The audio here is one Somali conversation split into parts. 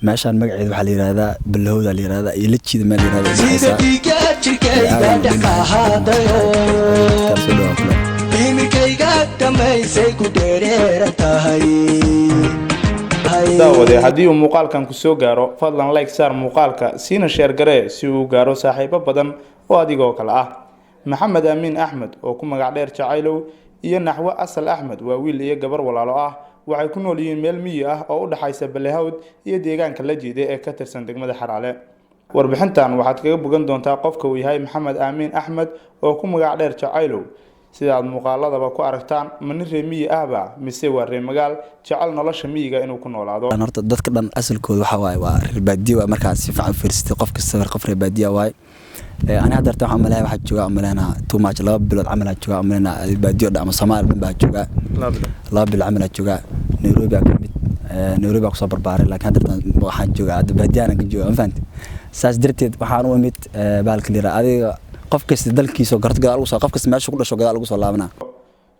Meeshaan magaceeda waxaa la yihahdaa Balahowda la yihahdaa iyo Lajiida meel la yihahdo u Sida dhexeysa. Dhiiga jirkayga dhex qahaadayo, Soo dhawaa kule. Imirkayga dhammaysay ku dheereeran tahay. Daawade, haddii uu muuqaalkan ku soo gaaro, fadlan like saar muuqaalka, siina share garee si uu gaaro saaxiibo badan oo adigoo kale ah. Maxamed Amiin Axmed oo ku magac dheer Jacaylow iyo Naxwo Asal Axmed waa wiil iyo gabar walaalo ah. Waxay ku nool yihiin meel miyi ah oo u dhexaysa Balehawd iyo deegaanka Lajiide ee ka tirsan degmada Xaraale. Warbixintan waxaad kaga bogan doontaa qofka uu yahay Maxamed Aamiin Axmed oo ku magac dheer Jacaylow. Sidaad muuqaaladaba ku aragtaan, ma nin reer miyi ahba mise waa reer magaal jecel nolosha miyiga inuu ku noolaado? Horta dadka dhan asalkooda waxaa waaye waa reer baadiye. Waa markaad si fiican u fiirsatay, qof kasta qof reer baadiye waaye. Ani hadda waxaan umaleeyaa, waxaa joogaa umaleynaa too much 2 bilood camal aa joogaa umaleynaa baadiyo dhan ama Soomaaliya dhan baa joogaa. 2 bilood camal aa joogaa. Nairobi aa ka mid, Nairobi aa kusoo barbaaray, laakiin hadda waxaan joogaa hadda baadiyahana ka joogaa, ma fahanti? Saas darteed waxaan u imid bahalka la yiraahdo adiga qof kasta dalkiisa garto gadaal ugu soo, qof kasta meesha ku dhasho gadaal ugu soo laabanaa.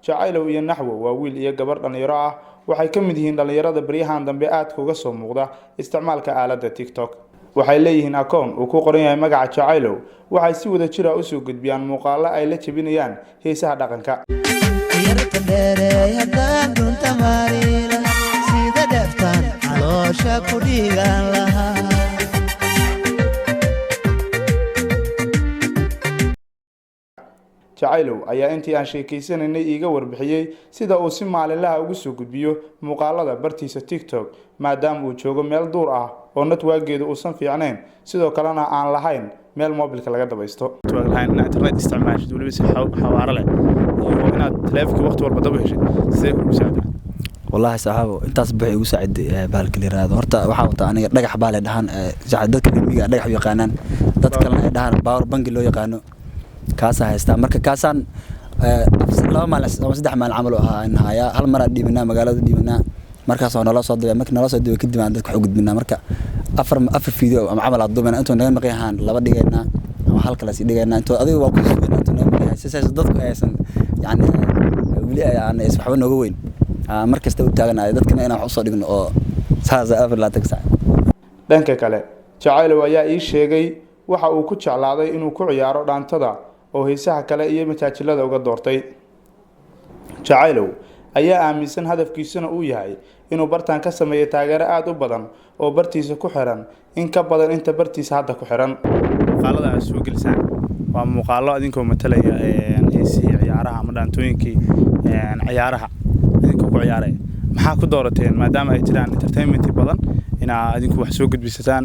Jacaylow iyo Naxwo waa wiil iyo gabar dhallinyaro ah. Waxay ka mid yihiin dhallinyarada baryahan dambe aadka uga soo muuqda isticmaalka aaladda TikTok. Waxay leeyihiin akoon uu ku qoran yahay magaca Jacaylow. Waxay si wada jira usoo gudbiyaan muuqaalo ay la jebinayaan heesaha dhaqanka. Yarta dheereey haddaan dunta maariila, sida dheeftaan caloosha ku dhiigaan lahaa. Jacaylow ayaa intii aan sheekaysanaynay iiga warbixiyey sida uu si maalinlaha ugu soo gudbiyo muuqaalada bartiisa TikTok, maadaama uu joogo meel duur ah oo network-geedu uusan fiicnayn, sidoo kalena aan lahayn meel moobilka laga dabaysto, lahayn inaad internet isticmaashid weliba si xawaaro leh iyo inaad taleefonkii waqti walba daba heshid. Sidee kugu saacidaa? Wallaahi saaxiibo, intaas waxay igu saaciday bahalka la yiraahdo. Horta waxaa wataa aniga dhagax baa la dhahan dadka reer miyiga dhagax u yaqaanaan, dad kalena ay dhahaan power bank loo yaqaano. Kaasaa haystaa. Marka kaasaan 2 maalin ama 3 maalin camal oo ahaa in hayaa. Hal maraa dhiibanaa, magaalada dhiibanaa, markaas waa naloo soo dibay. Marka naloo soo dibay kadib aan dadka wax u gudbinaa. Marka afar video ama camal aad duubanaa, intuu naga maqan yahaan laba dhigaynaa ama hal kale sii dhigaynaa. Intuu adiga waa ku sugaynaa intuu naga maqan yahay, si saas dadku aysan yacni weli aan is waxba nooga weyn. Mar kasta u taaganahay dadkana inaan wax usoo dhigno oo saas 24 saac. Dhanka kale, Jacaylow ayaa ii sheegay waxa uu ku jeclaaday inuu ku ciyaaro dhaantada oo heesaha kale iyo majaajilada uga doortay. Jacaylow ayaa aaminsan hadafkiisuna uu yahay inuu bartan ka sameeyo taageero aada u badan oo bartiisa ku xiran, in ka badan inta bartiisa hadda ku xiran. Muuqaalada aad soo gelisaan waa muuqaalo adinkoo matalaya heesihii ciyaaraha ama dhaantooyinkii ciyaaraha idinkoo ku ciyaaraya. Maxaa ku doorateen, maadaama ay jiraan entertainment badan, inaa adinku wax soo gudbisataan,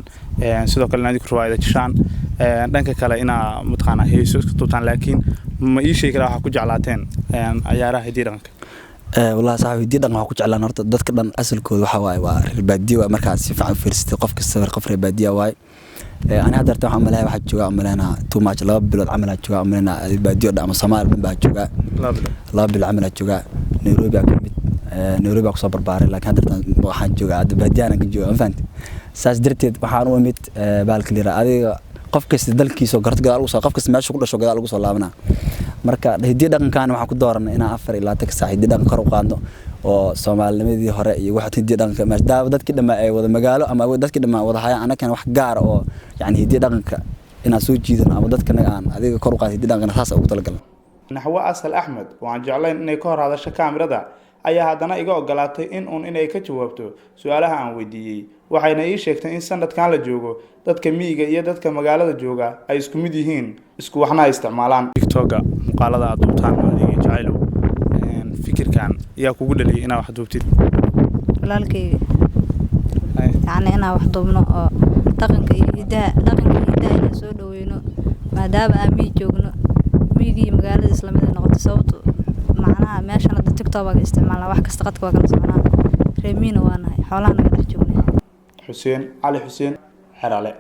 sidoo kale in adinku riwaayada jishaan, dhanka kale inaa mataqaanaa heeso iska tuubtaan? Laakiin ma ii sheegi karaa waxaa ku jeclaateen ciyaaraha hiddii dhaqanka? Wallahi saaxiib, hiddii dhaqan waxaa ku jeclaan horta dadka dhan asalkooda waxaa waaye waa reer baadiye. Waa markaad si fiican u fiirsatay, qof kasta qof reer baadiye waaye. Ani hadda waxaan umaleeyaa, waxaa joogaa umaleynaa too much 2 bilood camal aa joogaa umaleynaa baadiyo dhan ama Soomaaliya dhan baa joogaa. 2 bilood camal aa joogaa. Nairobi aa ka mid, Nairobi aa kusoo barbaaray, laakiin hadda waxaan joogaa hadda baadiyahana ka joogaa, ma fahanti? Saas darteed waxaan u imid bahalka la yiraahdo adiga qof kasta dalkiisa garto gadaal ugu soo, qof kasta meesha ku dhasho gadaal ugu soo laabanaa. Marka hiddii dhaqankan waxaan ku dooranay inaan 24 saac hiddii dhaqan kor u qaadno oo soomaalinimadii hore iyo waxa hiddii dhaqanka, maadaama dadkii dhammaa ay wada magaalo ama dadkii dhammaa wada hayaan, annagana wax gaar oo yacni hiddii dhaqanka inaan soo jiidano ama dadkanaga aan adiga kor u qaado hiddii dhaqankana, saas ugu talagalnay. Naxwo Asal Axmed oo aan jeclayn inay ka hor hadasho kaamirada ayaa haddana iga ogolaatay in uun inay ka jawaabto su-aalaha aan weydiiyey. Waxayna ii sheegtay in sanadkan la joogo dadka miyiga iyo dadka magaalada jooga ay isku mid yihiin, isku waxna ay isticmaalaan. TikToka muuqaalada aad duubtaan adiga Jacaylow, fikirkan yaa kugu dhaliyay inaad wax duubtid? Walaalkayga. Yacni inaan wax duubno oo dhaqanka iyo hidaha, dhaqanka iyo hidaha inaan soo dhaweyno, maadaama aan miyi joogno, miyigii iyo magaalada isla mid ay noqotay. Sababto macnaha meeshan hadda TikTok baa ka isticmaalnaa, wax kasta qadka waa kala soconaa, reer miyina waa nahay, xoolaha naga dhex joognay. Xuseen Cali Xuseen, Xeraale.